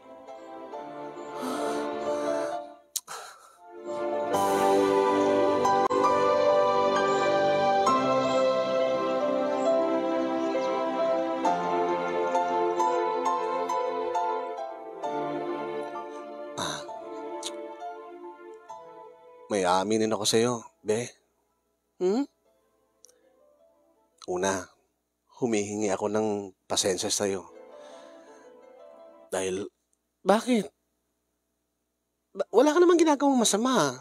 Ah. May aaminen ako sa'yo, be. Hmm? Una, humihingi ako ng pasensya sa'yo. Dahil, bakit? Ba-, wala ka namang ginagawang masama.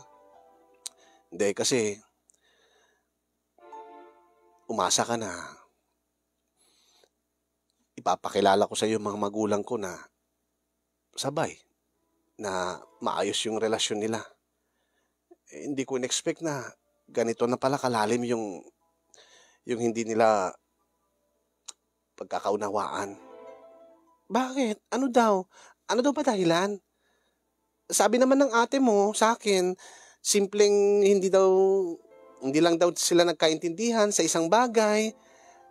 Hindi, kasi umasa ka na ipapakilala ko sa'yo yung mga magulang ko na sabay, na maayos yung relasyon nila. Eh, hindi ko in-expect na ganito na pala kalalim yung, yung hindi nila pagkakaunawaan. Bakit? Ano daw? Ano daw ba dahilan? Sabi naman ng ate mo sa akin, simpleng hindi daw, hindi lang daw sila nagkaintindihan sa isang bagay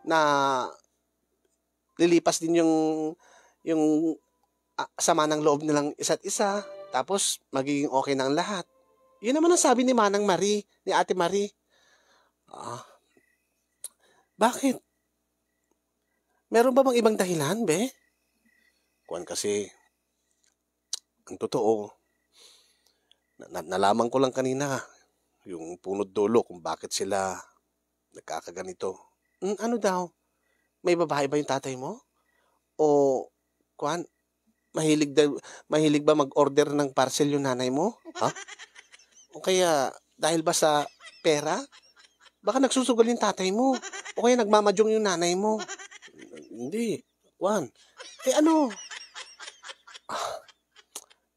na lilipas din yung, yung ah, sama ng loob nilang isa't isa, tapos magiging okay na ang lahat. Yun naman ang sabi ni Manang Marie, ni Ate Marie. Ah, bakit? Meron ba bang ibang dahilan, be? Kuwan kasi, ang totoo, na, na, nalaman ko lang kanina yung punot dulo kung bakit sila nagkakaganito. "Hmm, ano daw? May babae ba yung tatay mo? O, kuwan, mahilig daw, mahilig ba mag-order ng parcel yung nanay mo? Ha? O kaya, dahil ba sa pera? Baka nagsusugal yung tatay mo. O kaya nagmamadyong yung nanay mo." "Hindi, kuwan." "Eh, ano?" "Ah,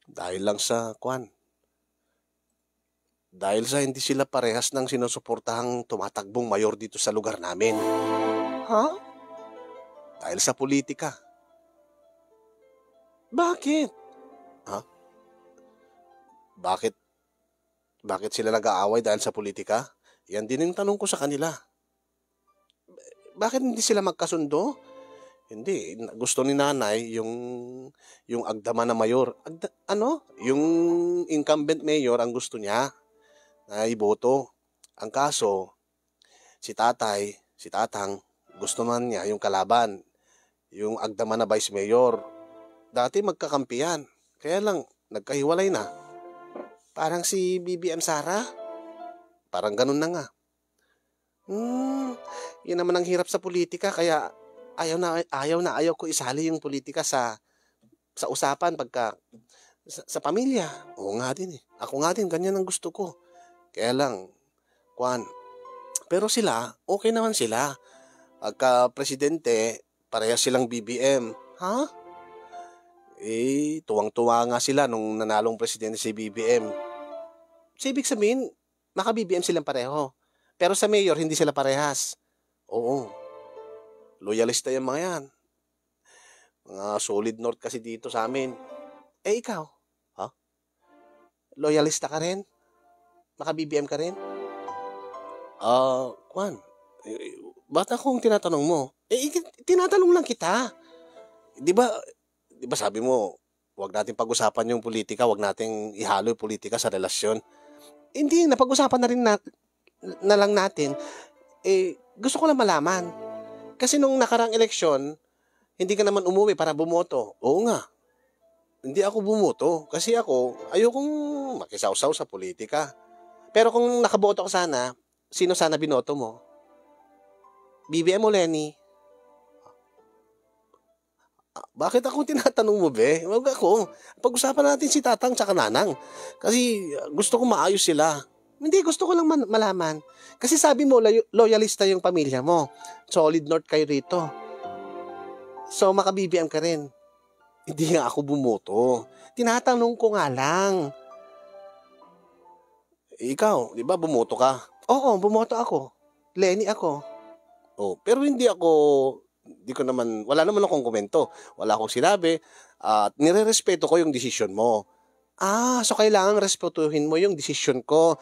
dahil lang sa, kuwan, dahil sa hindi sila parehas ng sinusuportahang tumatagbong mayor dito sa lugar namin." "Ha?" "Dahil sa politika." "Bakit?" "Ha? Bakit, bakit sila nag-aaway dahil sa politika?" Yan din yung tanong ko sa kanila. "Bakit hindi sila magkasundo?" "Hindi, na-, gusto ni nanay yung, yung agdama na mayor." Agda-, ano? "Yung incumbent mayor ang gusto niya na iboto. Ang kaso, si tatay, si tatang, gusto man niya yung kalaban, yung agdama na vice mayor. Dati magkakampiyan. Kaya lang, nagkahiwalay na. Parang si B B M Sara. Parang ganun na nga." Hmm, yun naman ang hirap sa politika, kaya ayaw na, ayaw na ayaw ko isali yung politika sa, sa usapan pagka sa, sa pamilya. Oo nga din eh. Ako nga din, ganyan ang gusto ko. Kaya lang, kwan. Pero sila, okay naman sila. Pagka presidente, parehas silang B B M. Ha? Eh, tuwang-tuwa nga sila nung nanalong presidente si B B M. So, ibig sabihin, maka-B B M silang pareho. Pero sa mayor, hindi sila parehas. Oo. Loyalista yung mga yan. Mga solid north kasi dito sa amin. Eh, ikaw? Ha? Loyalista ka rin? Maka-B B M ka rin? Ah, kwan. Eh, ba't akong tinatanong mo? Eh, iki-, tinatanong lang kita. Di ba, di ba sabi mo, wag natin pag-usapan yung politika, wag nating ihalo yung politika sa relasyon. Hindi, napag-usapan na rin na, na lang natin. Eh, gusto ko lang malaman. Kasi nung nakarang eleksyon, hindi ka naman umuwi para bumoto. Oo nga. Hindi ako bumoto. Kasi ako, ayokong makisawsaw sa politika. Pero kung nakaboto ka sana, sino sana binoto mo? B B M o Leni? Ah, bakit ako tinatanong mo, be? Wag ako. Pag-usapan natin si Tatang tsaka Nanang. Kasi, ah, gusto ko maayos sila. Hindi, gusto ko lang man-, malaman. Kasi sabi mo, layo-, loyalista yung pamilya mo. Solid north kayo rito. So, maka-B B M ka rin. Hindi nga ako bumoto. Tinatanong ko nga lang. Ikaw, di ba, bumoto ka? Oo, bumoto ako. Leni ako. Oh, pero hindi ako, di ko naman, wala naman akong komento. Wala akong sinabi. At nirerespeto ko yung desisyon mo. Ah, so kailangan respetuhin mo yung desisyon ko.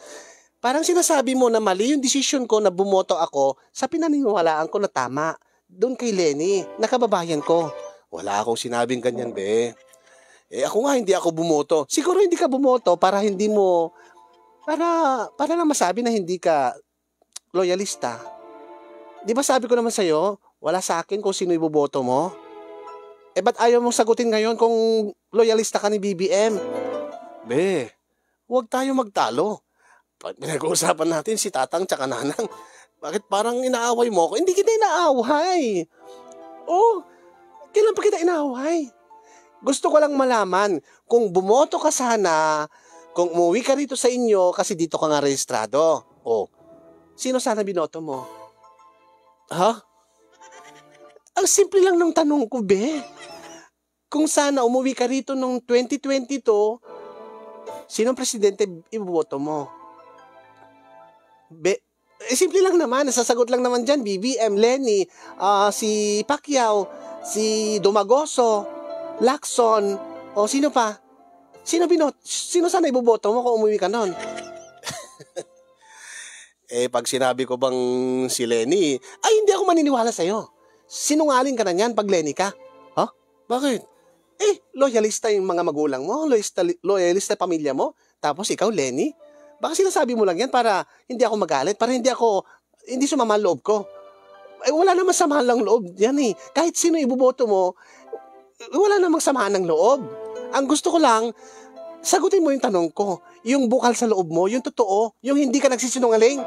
Parang sinasabi mo na mali yung desisyon ko na bumoto ako sa pinaniniwalaan ko na tama. Doon kay Leni, na kababayan ko. Wala akong sinabing ganyan, be. Eh, ako nga, hindi ako bumoto. Siguro hindi ka bumoto para hindi mo, para, para lang masabi na hindi ka loyalista. Di ba sabi ko naman sa'yo, wala sa akin kung sino iboboto mo? Eh, ba't ayaw mong sagutin ngayon kung loyalista ka ni B B M? Be, huwag tayo magtalo. Pag pinag-uusapan natin si Tatang tsaka Nanang, bakit parang inaaway mo ako? Hindi kita inaaway. Oh, kailan pa kita inaaway? Gusto ko lang malaman kung bumoto ka sana, kung umuwi ka rito sa inyo kasi dito ka nga rehistrado. Oh, sino sana binoto mo? Ha? Ang simple lang ng tanong ko, be. Kung sana umuwi ka rito nung twenty twenty-two, sinong presidente iboboto mo? Be-, eh, simple lang naman, nasasagot lang naman dyan, B B M, Leni, ah, si Pacquiao, si Dumagoso, Lacson, o sino pa? Sino binot-, sino sana iboboto mo kung umuwi ka nun? Eh, pag sinabi ko bang si Leni, ay, hindi ako maniniwala sa'yo. Sinungaling ka na niyan pag Leni ka. Ha? Bakit? Eh, loyalista yung mga magulang mo, loyalista, loyalista yung pamilya mo, tapos ikaw, Leni? Baka sinasabi mo lang yan para hindi ako magalit, para hindi ako, hindi sumama ang loob ko. Eh, wala namang sama ng loob yan eh. Kahit sino iboboto mo, wala namang sama ng loob. Ang gusto ko lang, sagutin mo yung tanong ko, yung bukal sa loob mo, yung totoo, yung hindi ka nagsisinungaling.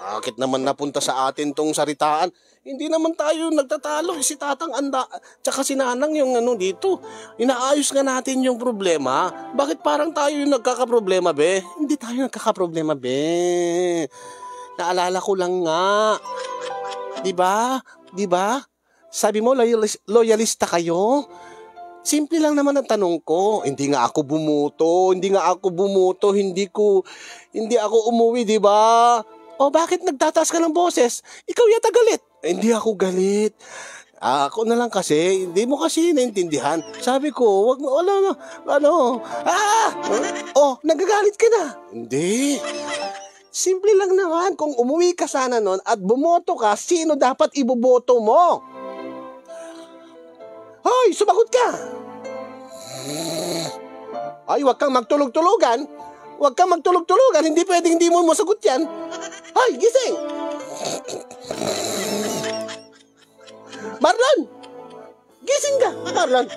Bakit naman napunta sa atin tong saritaan? Hindi naman tayo nagtatalo, eh, si Tatang anda, tsaka si Nanang yung ano dito. Inaayos nga natin yung problema. Bakit parang tayo yung nagkakaproblema, be? Hindi tayo nagkakaproblema, be. Naalala ko lang nga. 'Di ba? 'Di ba? Sabi mo, loyalis-, loyalista kayo? Simple lang naman ang tanong ko. Hindi nga ako bumoto, hindi nga ako bumoto, hindi ko, hindi ako umuwi, 'di ba? O bakit nagtataas ka ng boses? Ikaw yata galit. Eh, hindi ako galit. Ah, ako na lang kasi, hindi mo kasi naintindihan. Sabi ko, wag mo, wala na, ano, ah! Oh, nagagalit ka na. Hindi. Simple lang naman, kung umuwi ka sana nun at bumoto ka, sino dapat iboboto mo? Hoy, sumagot ka! Ay, wag kang magtulog-tulugan. Wag kang magtulog-tulugan. Hindi pwedeng hindi mo masagot yan. Hoy, gising! Marlon! Gising ka, Marlon!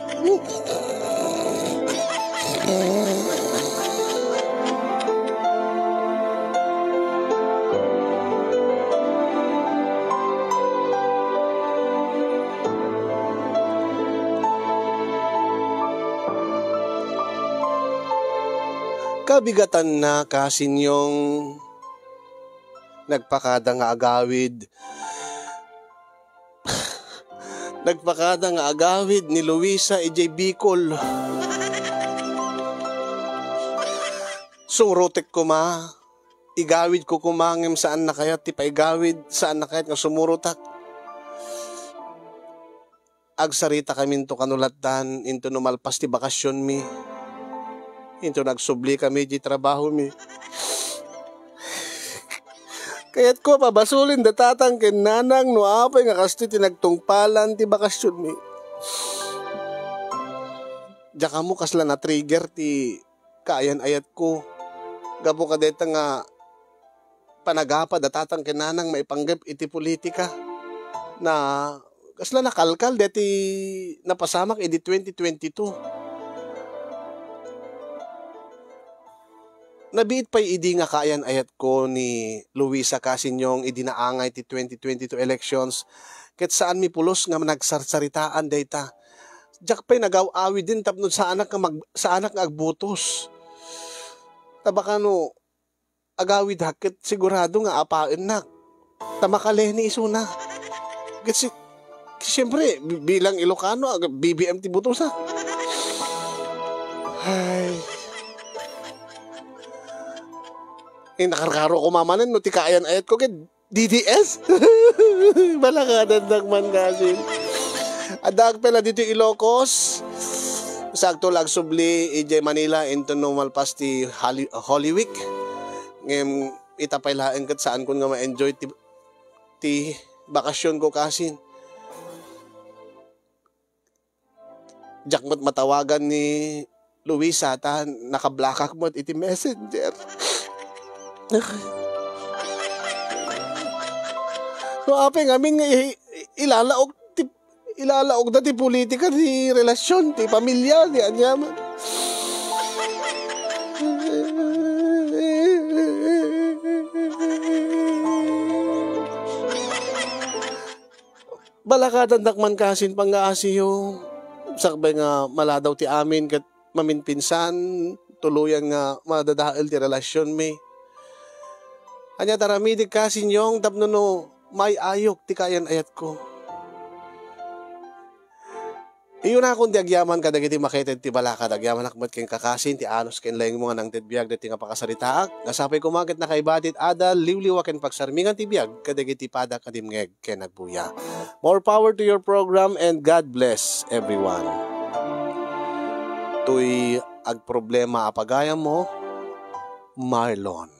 Kabigatan na, Kasinyong. Nagpakada nga agawid. Nagpakada nga agawid ni Luisa idiay Bicol. Surotek koma. Igawid ko koma ngem saan na kayat ti paigawid, saan na kayat nga sumurotak. Agsaritakaminto kano lattan intono malpas ti bakasionmi. Intono agsublikami iti trabahomi. Kayatko a pabasolen da tatang ken nanang no apay nga kastoy ti nagtungpalan ti bakasionmi. Diak ammo kasla na-trigger ti kaayan-ayatko. Gapu kadayta nga panagapad a tatang ken nanang maipanggep iti politika. Na, kasla nakalkal deti napasamak idi twenty twenty-two. Nabiit pay idi nga kaayan-ayatko ni Luisa Casinyong idi naangay ti twenty twenty-two elections, ket saanmi pulos nga nagsarsaritaan dayta. Diak pay nagaw-awiden tapno saanak nga mag-, saanak nga agbutos. Ta baka no agawidhak ket sigurado nga apaennak. Ta makaleni isuna. Ket si-, siyempre, bi-, bilang Ilocano, aga-, B B M ti butosa. Ay. Eh, nakarkaro ko mamanen no ti kaayan-ayatko ket D D S? Balakadandak man kasi. Adda agpela ditoy Ilocos. Sakto la agsubli idiay Manila intono malpas ti Holy, Holy Week. Ngem ita pay laeng ket saankon nga ma-enjoy ti, ti bakasionko kasin. Diak met matawagan ni Luisa ta nakablakak met iti messenger. No apay ngamin nga i-, i-, ilalaok ti, ilalaokda ti politika ti relasyon, ti pamilya, ti aniaman. Balakadandak man kasin panggaasiyo. Sakbay nga maladaw ti amin ket maminpinsan, tuluyan nga madadael ti relasyonmi. Ania ta aramidek kasin, Yong, tapno no maay-ayok ti kaayan-ayatko. Iyunakon ti agyaman kadagiti makited ti balakad. Agyamanak met ken kakasin ti anus ken laengmo nga nangted biag daytoy nga pakasaritaak. Nga sapay koma ket nakaibati ti adal, liwliwa ken pagsarmingan ti biag kadagiti padak a dimngeg ken agbuya. More power to your program and God bless everyone. Toy agproblema a pagayammo, Marlon.